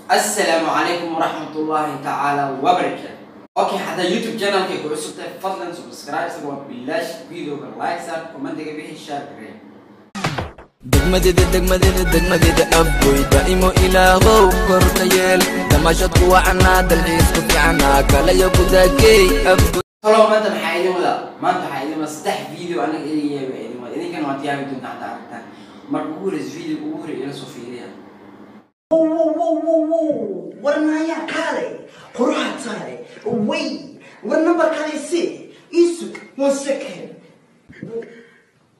Assalaamu calaykum waraxmatullaahi tacaala wabarakaatu. Okay, haddaa YouTube channelkay ku cusub tahay, fadlan subscribe saar, waa bilaash. Videoga like saar, commentiga bixi, share garee. Degmadeda, degmadeda, degmadeda Afgoy, daa'imo Ilaahow korka yeel, damashad ku wacanaa, dalxiis ku fiicanaa, kalayo kudaakey Afgoy. Talow maanta maxaa idin wadaa? Maanta waxaa idin wadaa saddex video aniga idin yeeba idin wada, idinkana waad yaabi doontaa hadda aragtaan. Marka ugu horeysa, video ugu horreeya ila soo fiiriya. War naayaa, kaalay, quruxa tahay way. War nambarkaada si isug, one second,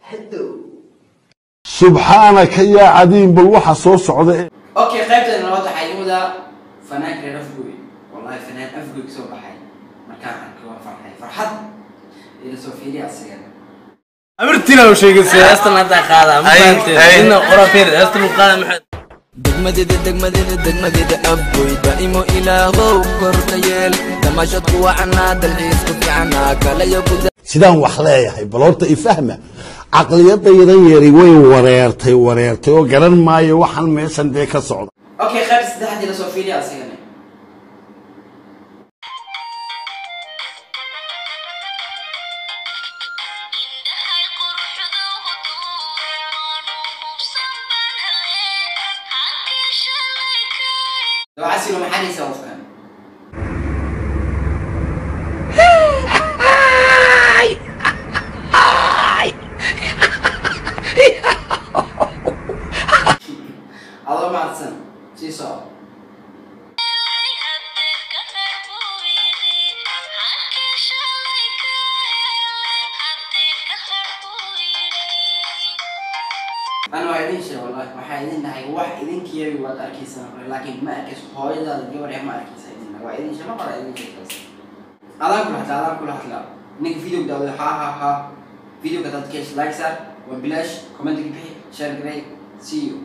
hello. Subxaanaka yaa cadiim, bal waxa soo socda. Okay, qaybtan labaad waxaa idin wadaa fanaanka reer Afgoy. Wallahi fanaan Afgoy kasoo baxay markaan arkay waan farxay, farxad. Ila soo fiiriya asigana. Amirtina u sheegaysa. Heestan hadda qaadaa, ma fahanteen? Inna qorafir heestan u qaada maxay? Degmadeda, degmadeda, degmadeda Afgoy, daa'imo Ilaahow korka yeel, damashad ku wacanaa, dalxiis ku fiicanaa, kalayo kuda. Sidaan wax leeyahay, bal horta ifahma, caqliyadaydan yari way wareertay, wareertay oo garan maayo waxaan meeshan dee ka socda. Okay, qaybta saddexaad ila soo fiiriya asigana. Dabacasilo maxaa dhihaysaa qofkan? Adoo mahadsan, sii soco. Ana waa idin sheeg, wallahi waxaa idin dhahay wax idinkiyabi waad arkaysaan hore, laakiin ma arkayso hooyadaada gabar eh, ma arkaysa idin dhahay. Waa idin sheeg, ma qora idin sheegtaas. Adaan kula hadla, adaan kula hadla, ninka video daawada. Ha ha ha, videoga dad ka hesha like saar, waa bilaash. Commentiga bixi, share garey. See you.